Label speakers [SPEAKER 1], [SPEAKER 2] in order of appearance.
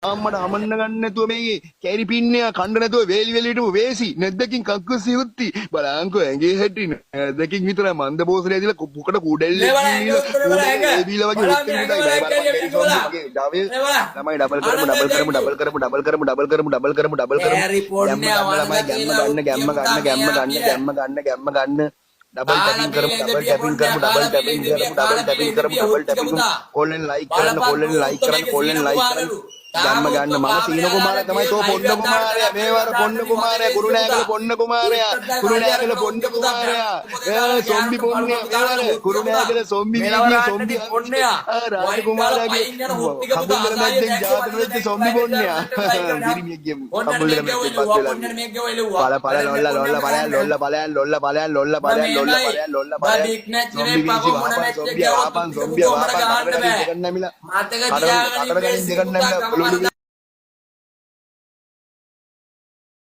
[SPEAKER 1] අම්මට අමන්න ගන්න නැතුව මේ කැරි පින්නේ කණ්ඩ නැතුව වේලි වේලි හිටපු වේසි නැද්දකින් කක්කසි උත්ති බලංකෝ ඇඟේ හැටි නැද්දකින් විතරයි මන්ද බෝසලේ ඇදිලා පුකට කුඩැල්ලේ
[SPEAKER 2] මේ බලන්න, ඇඟ උත්තර බලන්න, ඇඟ.
[SPEAKER 1] බීලා වගේ
[SPEAKER 2] බලන්න,
[SPEAKER 1] උත්ති
[SPEAKER 2] ඇඟ
[SPEAKER 1] මුදයි
[SPEAKER 2] බලන්න,
[SPEAKER 1] බය
[SPEAKER 2] ඇඟ බලන්න.
[SPEAKER 1] මගේ ජාවේ
[SPEAKER 2] මේ බලන්න.
[SPEAKER 1] ළමයි ඩබල් කරමු ඩබල් කරමු ඩබල් කරමු ඩබල් කරමු ඩබල් කරමු ඩබල් කරමු ඩබල් කරමු.
[SPEAKER 2] කැරි
[SPEAKER 1] ගැම්ම
[SPEAKER 2] පොන්නේ
[SPEAKER 1] ගන්න ළමයි, ගැම්ම ගන්න, ගැම්ම ගන්න, ගැම්ම ගන්න, ගැම්ම ගන්න, ගැම්ම ගන්න. ඩබල් ටැපින් කරමු, ඩබල් ටැපින් කරමු, ඩබල් ටැපින් කරමු, ඩබල් ටැපින් කරමු, ඩබල් ටැපින් කරමු. කොල්ලෙන් ලයික් කරන්න, කොල්ලෙන් ලයික් කරන්න, කොල්ලෙන් ලයික් කරන්න. ගැම්ම ගන්න. මම සීන කුමාරයා තමයි. තෝ පොන්න කුමාරයා. මේ වර පොන්න කුමාරයා, කුරුණෑගල පොන්න කුමාරයා, කුරුණෑගල පොන්න කුමාරයා, ඒ සොම්බි පොන්නයා. මේ වර කුරුණෑගල සොම්බි වීදියේ සොම්බි රාජකුමාරයාගේ කබුල්වල මැද්දෙන් ජාතක වෙච්ච සොම්බි පොන්නයා. පිරිමියෙක්ගේ කබුල්වල මැද්දෙන් පත් වෙලා පල පල ලොල්ල ලොල්ල පලයන් ලොල්ල පලයන් ලොල්ල පලයන් ලොල්ල පලයන් ලොල්ල පලයන් ලොල්ල පලයන්. සොම්බි වීසි වහපන් සොම්බිය, වහපන් සොම්බිය, වහපන්. කඩ කඩින් දෙකක් නැමිලා
[SPEAKER 2] මතක
[SPEAKER 1] කඩ
[SPEAKER 2] තියාගන්න
[SPEAKER 1] කඩින් දෙකක් නැමිලා.